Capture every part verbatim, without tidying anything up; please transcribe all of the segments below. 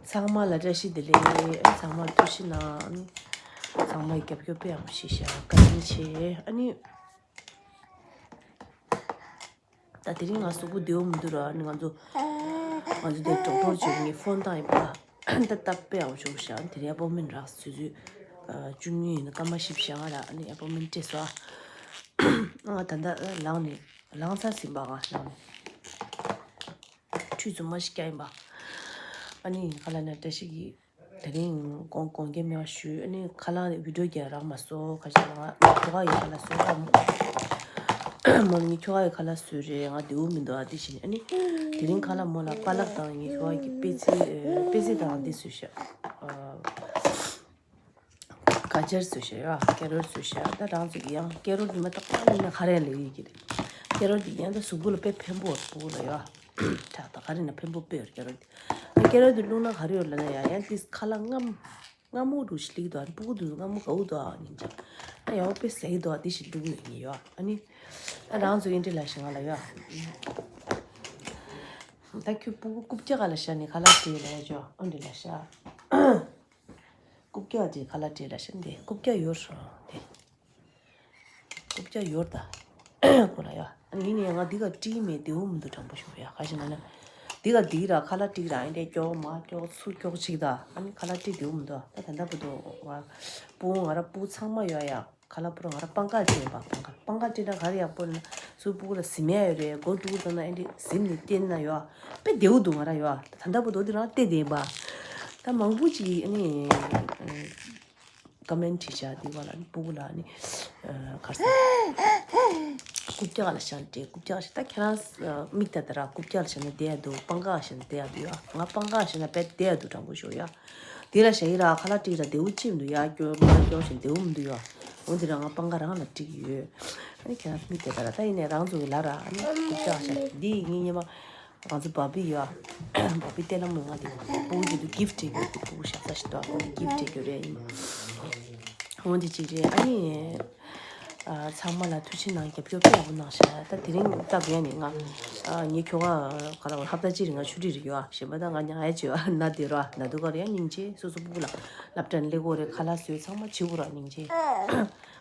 ཚང་མ་ལ་བཀྲ་ཤིས་བདེ་ལེགས། ཨ་ནི་ཚང་མ་ཐུགས་རྗེ་གནང་། ཨ་ནི་ཚང་མ་རྒྱབ་སྐྱོར་དཔེ་ཡག་པོ་བྱས་ཤག་བཀའ་དྲིན་ཆེ། ཨ་ནི་ད་དེ་རིང་ང་གཟུགས་པོ་བདེ་པོ་མི་འདུག་ར། ཨ་ནི་ང་ཚོ་ང་ཚོ་དེ་ཌོག་ཊར་བྱས་ངས་ཕོན་བཏང་ཡིན་པ། ད་སྟབས་དཔེ་ཡག་པོ་བྱུང་ཤག་དེ་རིང་ཨ་པོན་མེན་ཊི་རག་སོང་། ཆུ་ཚོད་བཅུ་གཉིས་ཡིན་ན་སྐར་མ་བཞི་བཅུ་ཞེ་ལྔ་ར། ཨ་ནི་ཨ་པོན་མེན་ཊི་སྤྲད་སོང་། ང་ད་ལྟ་ལངས་ནས་ལངས་ཚར་ཟིན་པ། ང་ལངས་ནས་ཁྲུས་རྫུན་མ་ཞིག་བཀྱག་ཡིན་པ། ཨ་ནི་ཁ་ལག་ན་བཀྲ་ཤིས་ཀྱིས་དེ་རིང་དགོང་དགོང་ཁ་མེད་པ་ཞུས། ཨ་ནི་ཁ་ལག་བི་ཌི་ཡོ་རྒྱག་རག་མ་སོང་། ཁ་ཤས་ང་ཁྱོ་ག་ཡི་ཁ་ལག་བཟོས་ར། མོ་ནི་ཁྱོ་ག་ཡི་ཁ་ལག་བཟོས་རེད། ང་བདེ་པོ་མི་འདུག་ཨ། དེ་བྱས་ནས་ཨ་ནི་དེ་རིང་ཁ་ལག་མོ་ལ་པ་ལག་དང་ངའི་ཁྱོ་ག་གི་པེ་ཙེ་ཨ་པེ་ཙེ་དང་འདི་བཟོས་ཤག་ཨ་ག་ཅར་བཟོས་ཤག་ཡ། ཀེ་རོཊ་བཟོས་ཤག་ད་རང་ཚོ་གི་ཡང་ཀེ་རོཊ་འདི་མ་ཏག་ཏག་ཡིན་ན་ཁ་རས་ལ་ཡོད་ཀྱི་རེད། ཀེ་རོཊ་འདི་ཡང་ད་གཟུགས་པོ་ལ་དཔེ་ཕན་པོ་ཡོད་སྤུ་གུ་ལ་ཡ། ཁྲག་ད་ག་རེ་ན་ཕན་པོ་དཔེ་ཡོད་ཀེ་རོཊ་འདི། ཨ་ཀེ་རོཊ་འདི་བླུགས་ན་ག་རེ་ཡོད་ལབ་ན་ཡ། ཡང་ཏིས་ཁ་ལག་མངར་མོ་མངར་མོ་འདྲ་ཞིག་སླེབས་འདུག་ཨ་ནི་སྤུ་གུ་འདི་མངར་མོ་དགའ་པོ་འདུག་ཨ་ནི་ཅག་ཨ་ཡག་པོ་དཔེ་ཟ་གི་འདུག་ཨ། འདི་ཞིག་བླུགས་ཡོད་ཡིན་ཡ། ཨ་ནི་ཨ་རང་ཚོ་ཨེ་འདྲ་ལབ་ཤག་ང་ལ་ཡ། ད་ཁྱོད་སྤུ་གུ་རྐུབ་བཀྱག་ག་ལ་བཞག་ནས་ཁ་ལག་སྤྲད་ལབ་ཡ་ཅོ། ཨ་འདྲ་ལབ་ཤག་རྐུབ་བཀྱག་དེ་ཁ་ལག་སྤྲད་ལབ་ཤག་འདི་རྐུབ་བཀྱག་ཡོད་རོ་དེ། རྐུབ་བཀྱག་ཡོད་ད། ཁོ་ལ་ཡ། ཨ་ནི་ཡིན་ནའི་ང་འདི་ག་སྤྲད་མེད། བདེ་པོ་མི་འདུག་དྲང་པོ་ཞུ་ཡ། ག་ཞིག་ན་ན། འདི་ག་འདི་ར་ཁ་ལག་སྤྲད་ར། ཨེ་འདྲ་སྐྱོག་མ་སྐྱོག་ཚུར་སྐྱོག་ཅིག་ད། ཨ་ནི་ཁ་ལག་སྤྲད་བདེ་པོ་མི་འདུག་ད་ད་ལྟ་བར་དུ་ང་སྤུ་གུ་ང་ར་སྤུ་གུ་ཚང་མ་ཡོད་ཡ། ཁ་ལག་པུ་ར་ང་ར་སྤང་ཁ་སྤྲད་ཡིན་པ། སྤང་ཁ་སྤང་ཁ་སྤྲད་ན་ག་རེ་ཡག་པོ་ན་སུ་སྤུ་གུ་ལ་ཟིན་མེད་ཡོད་རེད། མགོ་ཀྲུག་ཀྲུག་ན་ཨེ་འདྲ་ཟིན་ནས་བསྟན་ན་ཡོད། དཔེ་བདེ་པོ་འདུག་ང་ར་ཡོད། ད་ད་ལྟ་བར་དུ་འདི་རང་བལྟས་བསྡད་ཡིན་པ། ད་མང་པོ་ཅིག་ཨ་ནི་ཀ་མེན་ཊི་བྲིས་བཞག་འདི་བ་ལ། ཨ་ནི་སྤུ་གུ་ལ་ཨ་ནི་གར་སོང་། རྐུབ་བཀྱག་ལ་བཞག་ནས་སྤྲད། རྐུབ་བཀྱག་ལ་བཞག་ད་ཁྱེད་རང་མིག་ལྟ་ད་ར། རྐུབ་བཀྱག་ལ་བཞག་ན་བསྡད་ཡ་འདུག་སྤང་ཁ་ལ་བཞག་ན་བསྡད་ཡ་འདུག་ཡ། ང་སྤང་ཁ་ལ་བཞག་ན་དཔེ་བསྡད་ཡ་འདུག་དྲང་པོ་ཤོད་ཡ། དེ་ལ་བཞག་ཡིན་ར། ཁ་ལག་སྤྲད་ར་བདེ་པོ་ཅིག་མི་འདུག་ཡ། སྐྱོ་མ་སྐྱོ་ཞིག་བདེ་པོ་མི་འདུག་ཡ། འོ་འདི་ར་ང་སྤང་ཁ་རང་ལ་སྤྲད་ཀྱི་ཡོད། ཨ་ནི་ཁྱེད་རང་མིག་ལྟ་ད་ར། ད་ཡིན་ནའི་རང་ཚོ་གི་ལ་ར། ཨ་ནི་རྐུབ་བཀྱག་ལ་བཞག་འདི་ངའི་ཉི་མ། ང་ཚོ་བ་བི་ཡོད། བ་བི་ཏེ་ལ་མོ་ང་དེ་སྤུ་གུ་དེ་དུ་གིཕ་ཊི་སྤྲད་རྒྱུ། སྤུ་གུ་ཤ་ཚ་ཞིག་འདུག་ཨ་ཁོ་གིཕ་ཊི་སྤྲད་རྒྱུ་རེད་ཡིན། འོ་འདི་གཅིག་རེད། ཨ་ནི་ཨ་ཚང་མ་ལ་ཐུགས་རྗེ་གནང་། རྒྱབ་སྐྱོར་དཔེ་ཡག་པོ་གནང་ཤག་ད་དེ་རིང་སྟབས་ཡག་ནས་ང་ཨ་ངའི་ཁྱོ་ག་ག་ལ་བ་ཧབ་ཏ་གཅིག་རིང་ང་ཆུ་ཊི་རེད་ཡོད། གཞན་པ་ད་ང་ཉལ་ཡ་བྱེད་ཡོད། ན་དེ་རོ་ན་དུ་ག་རེ་ཡ་སྙིང་རྗེ། སོ་སོ་སྤུ་གུ་ལ་སློབ་གྲྭ་ནས་སླེབས་དགོས་རེད། ཁ་ལག་བཟོས་ཚང་མ་བྱེད་དགོས་ར་སྙིང་རྗེ།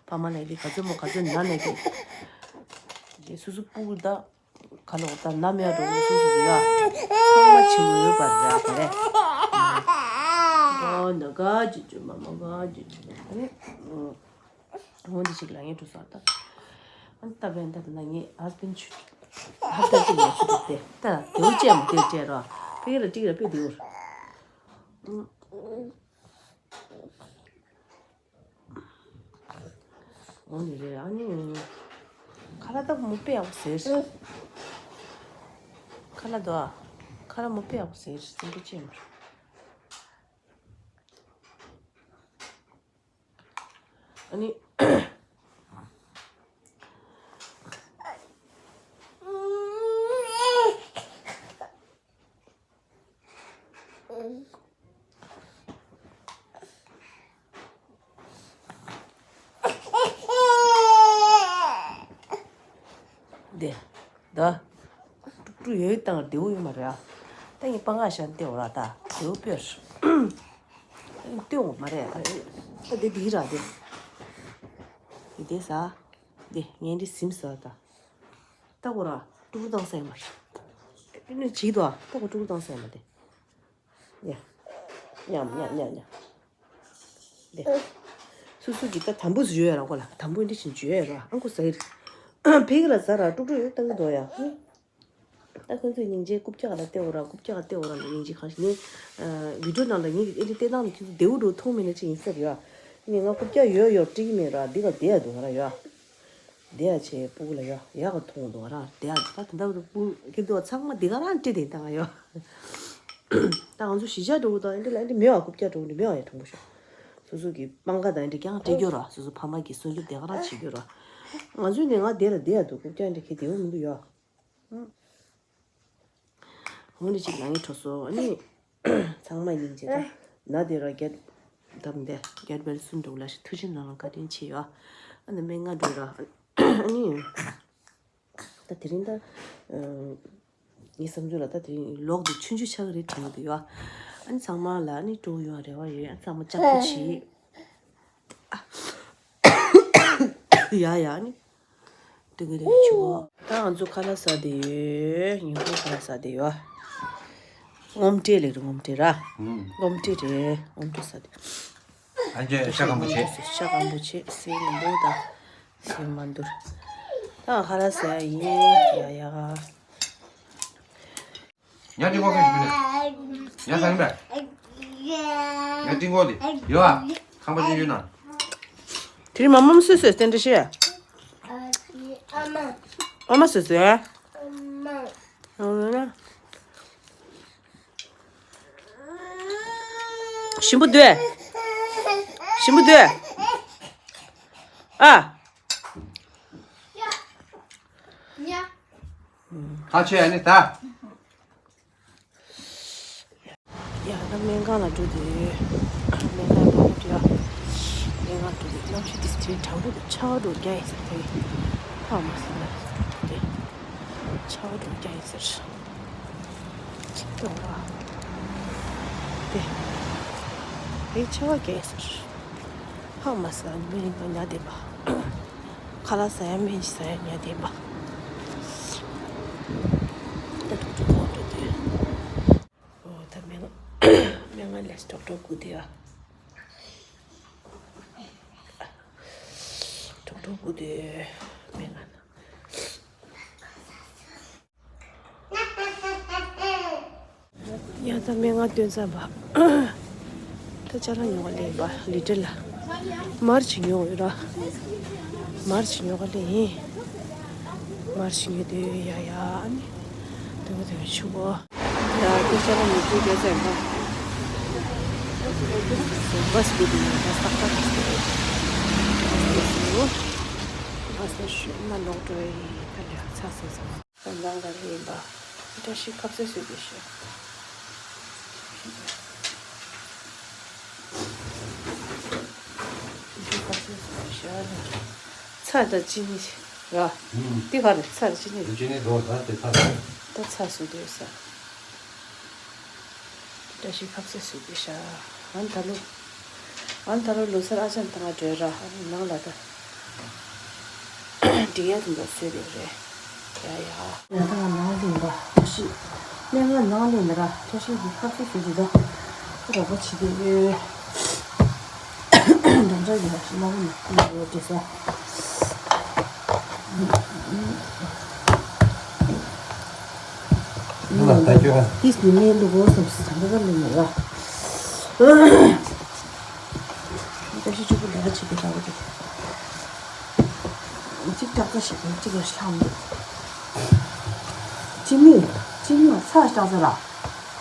ཕ་མ་ལ་ཡི་ག་ཚོད་མོ་ག་ཚོད་ན་ན་གི་སོ་སོ་སྤུ་གུ་ད། ཁ་ལོག་ད་ནམ་ཡང་འགྲོ་མི་ཐུབ་ཟེར་ཡ། ཚང་མ་བྱེད་དགོས་ཡོད་པ་རེད་ཨ་ཁ་རེ། ཨ་ན་ག་ཅི་ཅི་མ་མ་ག་ཅི་ཅི་ཨ་ནི། འོ་འདི་ཞིག་ལ་ངས་འགྲོ་སོང་ད། ཨ་ནི་ད་བན་ད་ད་ན་ངས་ཧ་སི་བན་ཆུ། ཧ་སི་བན་ཆུ་དེ་ད་དེའུ་ཅན་མོ་དེ་ཅན་རོ། ཕ་གི་ལ་ཏིག་ར་པེ་དེའུ། འོ་ནི་རེད། ཨ་ནི་ཁ་ལག་ད་མོ་དཔེ་ཡག་པོ་ཟེར། ཁ་ལག་དོ། ཁ་ལག་མོ་དཔེ་ཡག་པོ་ཟེར། སེམས་པ་ཅན་མ་རེད། ཨ་ནི། དེ། ད། ཀྲུག་ཀྲུག་ཡོད་དང་བདེ་པོ་ཡོད་མ་རེད་ཨ། ད་ངས་སྤང་ཁ་བཞག་བལྟས་འོ་ར་ད་བདེ་པོ་དཔེ་རེད། བལྟས་འོ་མ་རེད་ཨ། ད་དེ་འདི་ར་དེ། དེ་དེ་ཟ། དེ་ངས་འདི་ཟིམ་ཟ་ད། ལྟ་གོ་ར། ཀྲུག་ཀྲུག་བཏང་ས་ཡོད་མ་རེད། ཨ་ནི་བྱིས་དོ། ལྟ་གོ་ཀྲུག་ཀྲུག་བཏང་ས་ཡོད་མ་རེད། ཡ། ཉམས་ཉམས་ཉམས་ཉམས། དེ། སོ་སོ་གི་ད་དམ་པོ་བཟོས་ཡོད་ར་ཁོ་ལ། དམ་པོ་འདི་བཞིན་བྱོས་ཡོད་ར། ཨང་ཁོ་ཟ་ཡི་རེད། ཕ་གི་ལ་ཟ་ར་ཀྲུག་ཀྲུག་ཡོད་བཏང་གི་འདུག་ཡ། ད་ཁོ་ཚོས་སྙིང་རྗེ་རྐུབ་བཀྱག་ལ་བལྟས་འོ་ར། རྐུབ་བཀྱག་ལ་བལྟས་འོ་ར་ལ་སྙིང་རྗེ་གང་ཞིག་ངས། ཨ། བི་ཌིའོ་ནང་ལ་ངས་ཨེ་འདྲ་བལྟས་སྟངས་ལ་ཁྱེད་ཚོ་བདེ་པོ་འགྲོ་མཐོང་མེད་ན་ཅིག་ཡིན་ས་རེད་ཡ། ངས་ང་རྐུབ་བཀྱག་ཡོད་ཡོད་སྤྲད་ཀྱི་མེད་ར། འདི་ག་བསྡད་ཡ་འདུག་ང་ར་ཡ། བསྡད་ཡ་བྱས་སྤུ་གུ་ལ་ཡ་ཡག་ག་མཐོང་འདུག་ང་ར་བསྡད་ཡ་འདུག་ད་དེ་འདྲ་བོ་སྤུ་གུ་ཁྱེད་ཚོ་ཚང་མ་འདི་ག་རང་སྤྲད་དེ་བཏང་ང་ཡ། ད་ང་ཚོ་གཞིས་ཆགས་འགྲོ་གི་དང་ཨེ་འདྲ་ལ་ཨེ་འདྲ་མེད་པ། རྐུབ་བཀྱག་འགྲོ་གི་འདྲ་མེད་པ་ཡ། དྲང་པོ་ཤོད། སོ་སོ་གི་སྤང་ཁ་དང་ཨེ་འདྲ་རྐྱང་སྤྲད་རྒྱུ་ར། སོ་སོ་ཕ་མ་གི་སྲུང་སྐྱོབ་དེ་ག་རང་བྱེད་རྒྱུ་ར། ང་ཚོས་ནས་ང་བསྡད་ལ་བསྡད་ཡ་འདུག་རྐུབ་བཀྱག་འདྲ་ཁྱེད་བདེ་པོ་མི་འདུག་ཡ། འོ་ནི་ཅིག་ལ་ངས་འཕྲོ་སོ་ཨ་ནི། ཚང་མ་སྙིང་རྗེ་ད། ན་དེ་ར་རྒྱ། དམ་དེ་རྒྱ་བལ་སུན་འགྲོ་ལ་ཞིག་ཐུགས་རྗེ་གནང་། བཀའ་དྲིན་ཆེ་ཡོད། ཨ་ནི་སྨན་ཁང་འགྲོ་ར། ཨ་ནི། ད་དེ་རིང་ད། ངའི་བསམ་ཚུལ་ལ་ད་དེ་རིང་ལོག་འདུག་ཆུང་ཆུང་ཆགས་ཀྱི་རེད་དྲན་གྱི་འདུག་ཡ། ཨ་ནི་ཚང་མ་ལ་ཨ་ནི་སྤྲོ་ཡོང་རེ་བ་ཡོད། ཨ་ནི་ཚང་མ་ཅག་པོ་བྱེད། ཡ་ཡ་ཨ་ནི། དེ་ག་དེ་ག་ཆུ་བོ། ད་ང་ཚོ་ཁ་ལག་ཟ་བསྡད་ཡོད། ཉིན་གུང་ཁ་ལག་ཟ་བསྡད་ཡོད། སྔོ་འབྲས་ལེགས་རེད། སྔོ་འབྲས་ར། ཨུམ། སྔོ་འབྲས་རེད། སྔོ་འབྲས་ཟ་བསྡད། ཨ་ཅེ་ཤ་སྐམ་པོ་བྱེད། ཤ་སྐམ་པོ་བྱེད། སེམས་མང་པོ་དང་། སེམས་མ་འདུར། ད་ང་ཁ་ལག་ཟ་ཡ་ཡིན། ཡ་ཡ། ཉ་ཏིང་གོ་ཁེ་ཞིག་ནས། ཉ་ཟ་ཡིན་པས། ཉ་ཏིང་གོ་དེ་ཡོད་ཨ། ཁང་པ་ཅན་ཡོད་ན། དེ་རིང་མ་མོ་སོས་སོས་སྟན་འདྲ་ཤེས། ཨ་མ་སོས་སོས། ཞིམ་པོ་འདུག། ཞིམ་པོ་འདུག། ཨ། ཁ་ཆེ་ཨ་ནི་ད། ཡ་ད་སྨན་ཁང་ལ་འགྲོ་དུས། སྨན་ཁང་ལ་འགྲོ་དུས་ཡ། སྨན་ཁང་འགྲོ་དུས་གནམ་གཤིས་དེ་དེ་གྲང་པོ་འདུག། ཆར་པ་འདྲ་རྒྱག་ཡིན་ཟེར་དེ། ཐག་མ་སོང་ན་དེ། ཆར་པ་འདྲ་རྒྱག་ཡིན་ཟེར། ཆར་པ་འདྲ་ར། དེ། དེ་ཆར་པ་རྒྱག་ཡིན་ཟེར། ཧ་མ་སོང་། སྨན་ཁང་ཉལ་བསྡད་པ། ཁ་ལག་ཟ་ཡ་སྨན་ཟ་ཡ་ཉལ་བསྡད་པ། ད་ཐུག་ཐུག་ཐུག་ཐུག་ཐུག། ཨོ་ད་སྨན་ཁང་སྨན་ཁང་ལས་ཌོག་ཊར་སྒུག་བསྡད་ཡ། ཌོག་ཊར་སྒུག་བསྡད་སྨན་ཁང་ན། ཡ་ད་སྨན་ཁང་ཐོན་ཚར་བ། ད་ཅ་ལག་ཉོ་ག་སླེབས་པ་ལི་ཊལ་ལ། མར་ཅིག་ཉོ་ཡོད་ར། མར་ཅིག་ཉོ་ག་སླེབས་ཡིན། མར་ཅིག་ཉོས་དུས་ཡ་ཡ་ཨ་ནི། དེ་ག་དེ་ག་ཆུ་བོ། ཡ་དེ་ཅ་ལག་ཉོ་རྒྱུ་རྒྱག་ཚར་ཡིན་པ། བྷ་སི་སྒུག་གི་ཡིན། བྷ་སི་ཏག་ཏག་བྷ་སི་སྒུག་གི་ཡིན། བྷ་སི་ལ་ཞོན་ན་ལོག་འགྲོ་ཡི། ད་ལས་ཚར་སོང་ཙང་། ནང་ལ་སླེབས་པ། བཀྲ་ཤིས་ཁ་ཟས་བཟོས་ཏེ་ཤོག། བཀྲ་ཤིས་ཁ་ཟས་བཟོས་ཏེ་ཤོག། ཚྭ་དང་ཅི་ནི་ར། ཨུམ། འདི་ག་རེ། ཚྭ་དང་ཅི་ནི་རེད། ཅི་ནི་རོ་ད་དེ་ཚྭ་རེད། ད་ཚྭ་བཟོས་ཏེ་ཡོད་ས། བཀྲ་ཤིས་ཁ་ཟས་བཟོས་ཏེ་ཤོག། ཨ་ནི་ད་ལོ། ཨ་ནི་ད་ལོ་ལོ་གསར་ཨ་ཅག་དང་ང་འགྲོ་ར། ཨ་ནི་ནང་ལ་ད། འགྲིག་ཡ་དེ་འདྲ་བཟོས་ཡོད་རེད། ཡ་ཡ། ཡ་ད་ང་ནང་ལ་ཡིན་པ། བཀྲ་ཤིས། སྨན་ཁང་ནང་ལ་ཡིན་ན་ར། བཀྲ་ཤིས་ཀྱི་ཁ་ཟས་བཟོས་ཏེ་ད། ཁོ་རོགས་པ་བྱེད་ཀྱི་ཡོད། འགྲམ་ལྕག་གི་ལག་ཤེས་དམར་པོ་ནས་ཁུ་ལ་ཡོད་དེ་ས། ལ་ད་ཁྱོད། ཏིས་ནི་མེ་ལུ་གོ་སམ་སི་ཐང་ག་ལུ་མེ་ཡ། ཏ་ཤི་ཅུ་གུ་ལ་ཅི་གི་ལ་གི། ཅིག་ཏག་ཏག་ཞིག་ཅིག་ལ་ཤམ། ཅི་མི་ཅི་མི་ཚ་ཞིག་ཏག་ས་ར།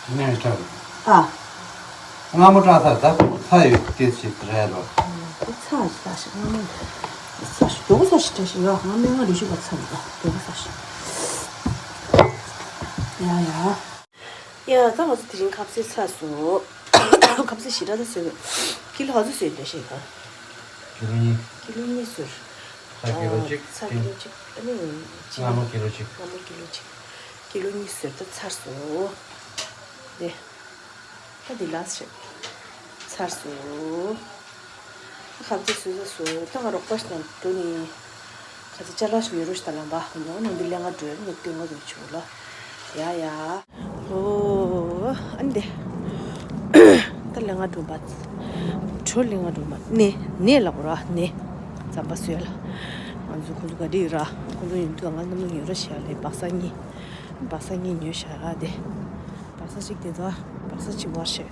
ཅི་ནས་ཏག་ཨ། སྔ་མོ་ཏག་ས་ད་ཚ་ཡོད་དེ་ཞིག་རེད་ལོ། ཚ་ཞིག་ཏག་ཞིག་སྔ་མོ། ཚ་ཞིག་མགྱོགས་པོ་ཚ་ཞིག་ཏག་ཞིག་ཡོད། སྔ་མོ་ང་རུ་ཞིག་ལ་ཚ་མི་ཏག་མགྱོགས་པོ་ཚ་ཞིག་ཡ་ཡ། ཡ་ད་ང་ཚོ་དེ་རིང་ཁ་ཟས་ཚར་སོང་། ཁ་ཟས་ཞེ་དྲག་ད་བཟོས་མེད། ཀི་ལོ་ག་ཚོད་བཟོས་འདྲ་ཤེས་ག་ཀི་ལོ་གཉིས། ཀི་ལོ་གཉིས་བཟོས། ཚྭ་ཀི་ལོ་གཅིག་ཚྭ་ཀི་ལོ་གཅིག་ཨ་ནི་ཅི། མངར་མོ་ཀི་ལོ་གཅིག་མངར་མོ་ཀི་ལོ་གཅིག་ཀི་ལོ་གཉིས་བཟོས་ད་ཚར་སོང་། དེ། ད་འདི་ལ་ཞིག་ཚར་སོང་། ཁ་ཟས་བཟོས་ཚར་སོང་། ད་ང་རོགས་པ་ཞིག་ནང་འགྲོ་ནི། ཁ་ཟས་ཅ་ལག་ཞིག་ཉོ་རོགས་ཞིག་ད་ལམ་པ་ནོ་ནོ་འདི་ལས་ང་འགྲོ་ནི་སྟོན་ང་འགྲོ་ཆུག་ལ། ཡ་ཡ། ཨོ། ཨ་ནི་དེ། ད་ལས་ང་འགྲོ་པ། གྲོ་ལས་ང་འགྲོ་པ་ནས་ནས་ལ་གོ་ར་ནས། རྩམ་པ་བཟོས་ལ། ང་ཚོ་ཁོ་ཚོ་ག་འདྲི་ར། ཁོ་ཚོ་ཡོང་དུས་ང་རྣམ་ལ་ཉོ་རོགས་ཞིག་ལས་སྦག་ས་གཉིས། སྦག་ས་གཉིས་ཉོས་ཤག་དེ། སྦག་ས་གཅིག་དེ་ཚོ་སྦག་ས་གཅིག་བར་བཤད།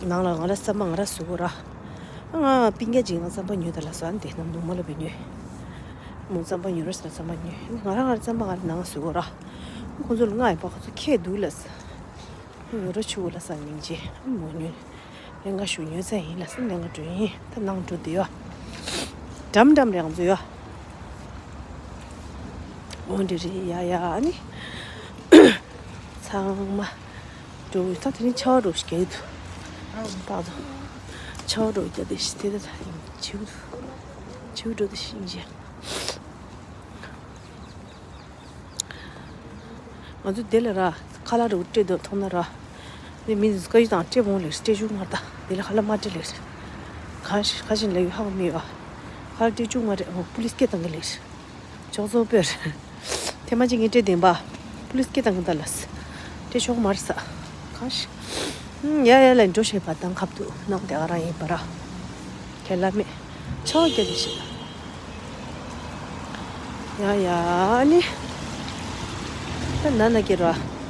ནང་ལ་ང་ར་རྩམ་པ་ང་ར་བཟོ་གོ་ར། ང་སྤུན་ཀྱག་ཅིག་ང་རྩམ་པ་ཉོས་ད་ལ་ཟ་འདི་ནམ་དུ་མོ་ལ་བེ་ཉོས། མོ་རྩམ་པ་ཉོས་ར་ཟ་རྩམ་པ་ཉོས། ང་ར་ང་ར་རྩམ་པ་ང་ར་ནང་བཟོ་གོ་ར། ཁོ་ཚོ་ལ་ང་ཡི་པ་ཁོ་ཚོ་ཁྱེད་འདུག་ལ་ཟ། ཉོ་ར་ཆུ་བོ་ལ་ཟ་ཉིན་ཅི་མོ་ཉོས། ལེན་ག་ཞུ་ཉོས་ཚ་ཡིན་ལ་ཟ་ལེན་ག་འགྲོ་ཡིན་ད་ནང་འགྲོ་དེ་ཡོ། འགྲམ་འགྲམ་རེ་ང་ཚོ་ཡོ། འོ་འདྲ་རེད་ཡ་ཡ་ཨ་ནི། ཚང་མ། འགྲོ་ད་དེ་རིང་ཆར་པ་འདྲ་ཞིག་རྒྱག་གི་འདུག་ཏག་ཏག་ཆར་པ་འདྲ་རྒྱག་དེ་ཞིག་དེ་ད་ད་ཡིན་བྱིའུ་བྱིའུ་འདྲ་དེ་ཞིག་ཡིན་ཅི། ང་ཚོ་དེ་ལ་ར་ཁ་ལག་འདྲ་སྤྲད་འདུག་མཐོང་ན་ར། དེ་མི་འདི་བཀའ་ཡིག་དང་སྤྲད་འོང་ལེ་སྤྲད་བཅུག་མ་རེད་ད། དེ་ལ་ཁ་ལ་མ་སྤྲད་ལེ། གང་ཞིག་ཁ་ཞིག་ལ་ཡོད་ཧ་གོ་མི་ཡོད། ཁ་ལ་སྤྲད་བཅུག་མ་རེད། འོ་པུ་ལིས་སྐད་བཏང་གི་ལེ། ཅོག་ཙོ་པེར། ཐེངས་མ་གཅིག་ངས་སྤྲད་བདེན་པ། པུ་ལིས་སྐད་བཏང་གི་ད་ལ། སྤྲད་ཆོག་མ་རེད་ས། གང་ཞིག་ཡ་ཡ་ལ་འགྲོ་བྱེད་པ་དང་ཁབ་ཏུ་ནང་དེ་ག་རང་ཡིན་པ་ར། ཁས་ལ་མེད། ཆོག་རྒྱ་དེ་ཞིག་ཡ་ཡ་ཨ་ནི། ད་ན་ན་ཀེ་ར།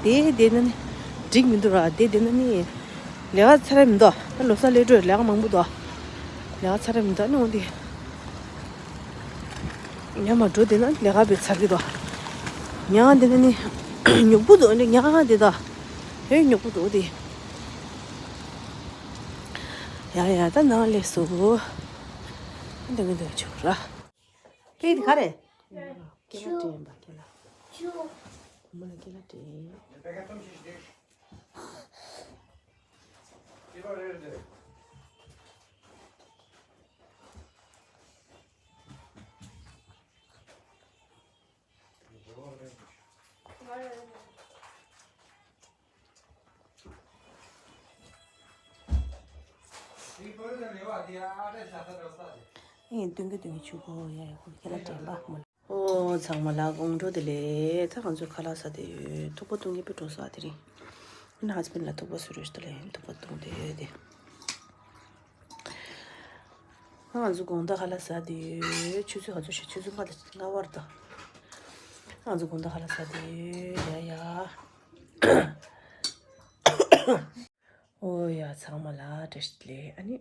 དེ་དེ་ན་ནི། འགྲིག་མི་འདུག་ར་དེ་དེ་ན་ནི། ལས་ཀ་ཚར་ར་མི་འདུག་ད་ལོ་གསར་སླེབས་འགྲོ་ལས་ཀ་མང་པོ་འདུག་ལས་ཀ་ཚར་ར་མི་འདུག་ཨ་ནི་འོང་དེ། ཉམས་མ་འགྲོ་དེ་ན་ལས་ཀ་བེད་ཚར་གི་འདུག་ཉག་དེ་ན་ནི། ཉོག་པོ་འདུག་ཨ་ནི་ཉག་དེ་ད། ཧེ་ཉོག་པོ་འདུག་དེ། ཡ་ཡ་ད་ནང་སླེབས་སོ། འདི་གི་འདི་ཆུ་ར། ཀེ་དེ་ག་རེ། ཀེ་ལ་དྲན་པ་ཀེ་ལ། ཆུ། མོ་ལ་ཀེ་ལ་དྲན། ཨེ་སྟོན་གི་སྟོན་གི་ཆུ་བོ་ཡ་ཡ་ཁོ་ཁྱེད་ལ་དྲན་པ་མོ། ཨོ་ཚང་མ་ལ་དགོང་དྲོ་དེ་ལས་ད་ང་ཚོ་ཁ་ལག་ཟ་དེ་ཡོད། ཐུག་པ་བཏུང་གི་པི་འགྲོ་ཟ་དེ་རིང་། ཨ་ནི་ཧ་སི་བན་ལ་ཐུག་པ་བཟོ་རོགས་ཞུ་དེ་ལས་ཐུག་པ་བཏུང་དེ་ཡོད་དེ། ང་ཚོ་དགོང་དག་ཁ་ལག་ཟ་དེ་ཡོད། ཆུ་ཚོད་ག་ཚོད་ཤག་ཆུ་ཚོད་ལྔ་དང་ལྔ་བར་དང་། ང་ཚོ་དགོང་དག་ཁ་ལག་ཟ་དེ་ཡོད་ཡ་ཡ། ཨོ་ཡ་ཚང་མ་ལ་བཀྲ་ཤིས་བདེ་ལེགས། ཨ་ནི་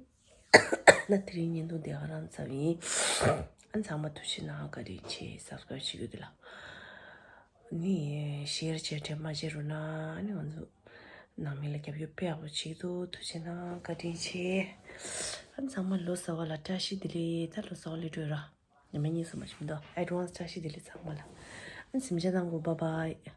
ད་དེ་རིང་བརྙན་ཐུང་དེ་ག་རང་ཙམ་ཡིན། ཨ་ནི་ཚང་མ་ཐུགས་རྗེ་གནང་། བཀའ་དྲིན་ཆེ། སབ་སི་ཀ་རབ་བྱེད་རྒྱུ་དེ་ལ། ཨ་ནི་ཤེར་བྱས་དྲན་མ་བརྗེད་རོགས་གནང་། ཨ་ནི་ང་ཚོ་ནང་མི་ལ་རྒྱབ་སྐྱོར་དཔེ་ཡག་པོ་བྱེད་འདུག་ཐུགས་རྗེ་གནང་། བཀའ་དྲིན་ཆེ། ཨ་ནི་ཚང་མ་ལོ་གསར་བ་ལ་བཀྲ་ཤིས་བདེ་ལེགས། ད་ལོ་གསར་བ་སླེབས་འགྲོ་ར། ཉི་མ་གཉིས་སུ་མ་ཞིག་འདུག་ཨེ་ཌི་ཝན་སི་བཀྲ་ཤིས་བདེ་ལེགས་ཚང་མ་ལ། ཨ་ནི་གཟིམ་འཇག་གནང་གོ། བྷའི་བྷའི།